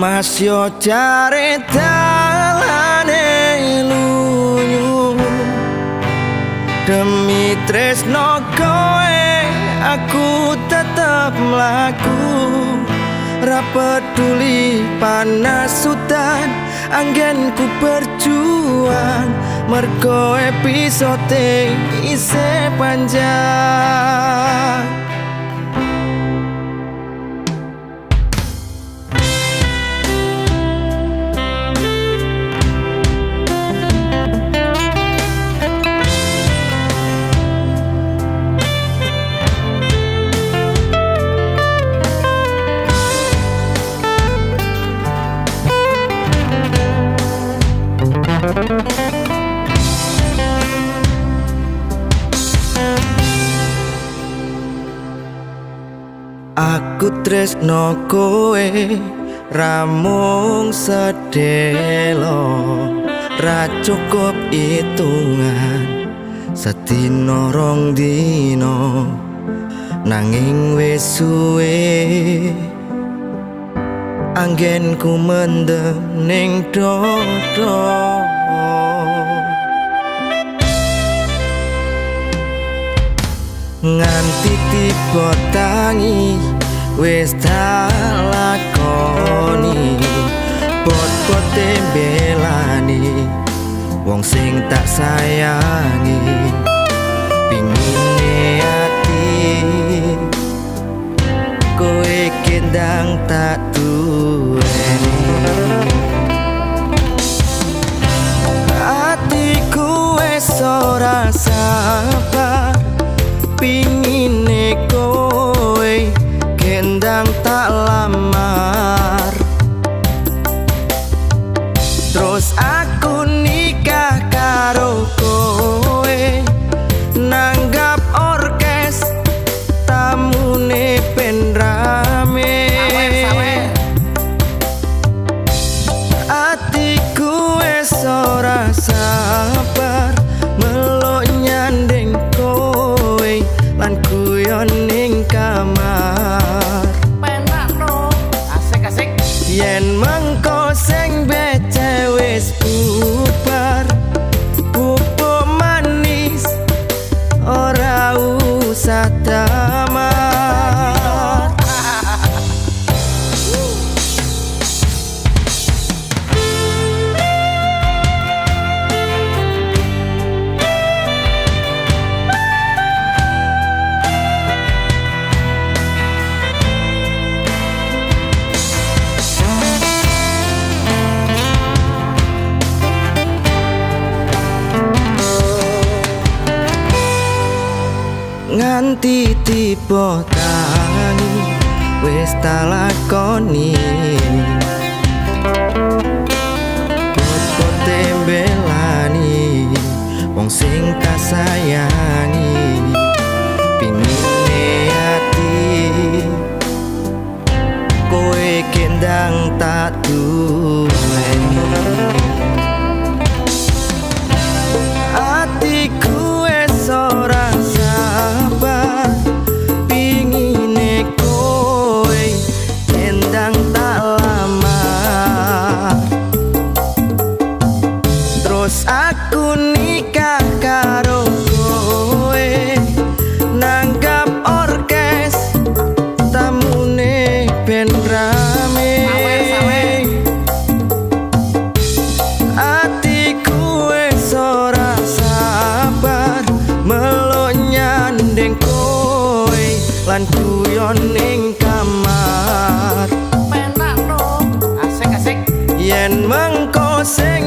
Mas yo jare dalane lunyu. Demi tresno kowe aku tetep mlaku. Ra peduli panas udan anggenku berjuang. Mergo episode isih panjang. Aku tresno kowe ramung sedelo, ra cukup hitungan sedina rong dina, nanging wis suwe anggenku mendem ning dodo. Nganti tiba tangi wis tak lakoni, bot-bote mbelani wong sing tak sayangi. Pingine ati kowe kendang tak duweni. Atiku wis ora sabar pingine kowe kendang tak lamar. Terus aku nikah karo kowe, nanggap orkes tamune ben rame. Atiku wis ora sabar melok nyanding kowe lan guyon ning kamar. Penak no. Asik asik. Yen mengko sing becek wis bubar, bubuk manis ora usah damar. Nganti tiba tangi wis tak lakoni, bot-bote mbelani wong sing tak sayangi. Pingine ati kowe kendang tak duweni. Atiku wis ora sabar pingine kowe kendang tak lamar. Terus aku nikah karo kowe, nanggap orkes tamune ben rame. Atiku wis ora sabar melok nyanding kowe lan guyon ning kamar. Penak no. Asik asik. Yen mengko sing